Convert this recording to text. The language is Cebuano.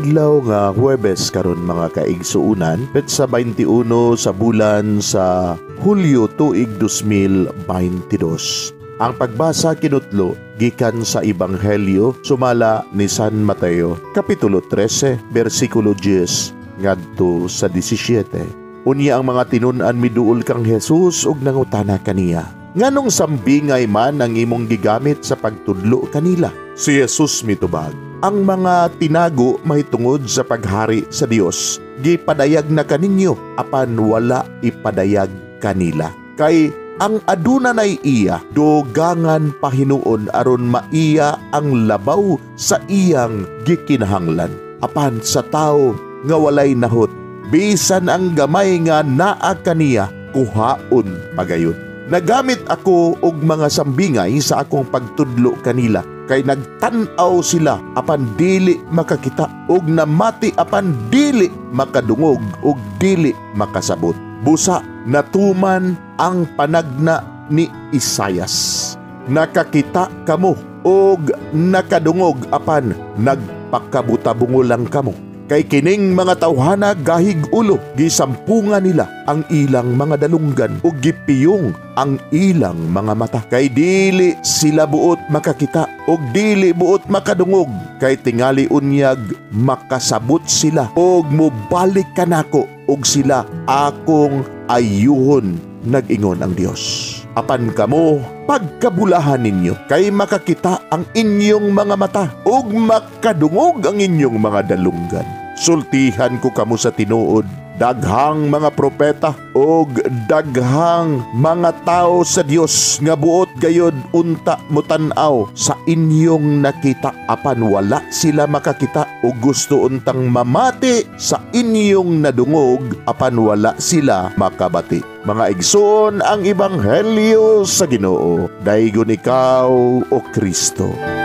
Adlaw nga Huwebes karon, mga kaigsuunan, petsa 21 sa bulan sa Hulyo, tuig 2022. Ang pagbasa kinutlo gikan sa Ebanghelyo sumala ni San Mateo, kapitulo 13, bersikulo 10 ngadto sa 17. Unya ang mga tinun-an miduol kang Jesus ug nangutana kaniya, "Nganong sambingay man ang imong gigamit sa pagtudlo kanila?" Si Jesus mitubag, "Ang mga tinago mahitungod sa paghari sa Dios gipadayag na kaninyo, apan wala ipadayag kanila. Kay ang aduna nay iya, dugangan pahinuon aron maiya ang labaw sa iyang gikinahanglan. Apan sa tawo nga walay nahot, bisan ang gamay nga naa kaniya kuhaon pagayon. Nagamit ako og mga sambingay sa akong pagtudlo kanila, kay nagtan-aw sila apan dili makakita, ug namati apan dili makadungog ug dili makasabot. Busa natuman ang panagna ni Isayas: 'Nakakita kamo ug nakadungog apan nagpakabutabungo lang kamo.' Kay kining mga tawhana gahig ulo, gisampungan nila ang ilang mga dalunggan ug gipiyong ang ilang mga mata. Kay dili sila buot makakita ug dili buot makadungog, kay tingali unyag makasabot sila ug mobalik kanako ug sila akong ayuhon, nag-ingon ang Dios. Apan kamo, pagkabulahan ninyo, kay makakita ang inyong mga mata ug makadungog ang inyong mga dalunggan. Sultihan ko kamo sa tinuod, daghang mga propeta ug daghang mga tao sa Dios nga buot gayod unta motan-aw sa inyong nakita apan wala sila makakita, ug gusto untang mamati sa inyong nadungog apan wala sila makabati." Mga igsoon, ang ebanghelyo sa Ginoo. Daygon ikaw, o Kristo.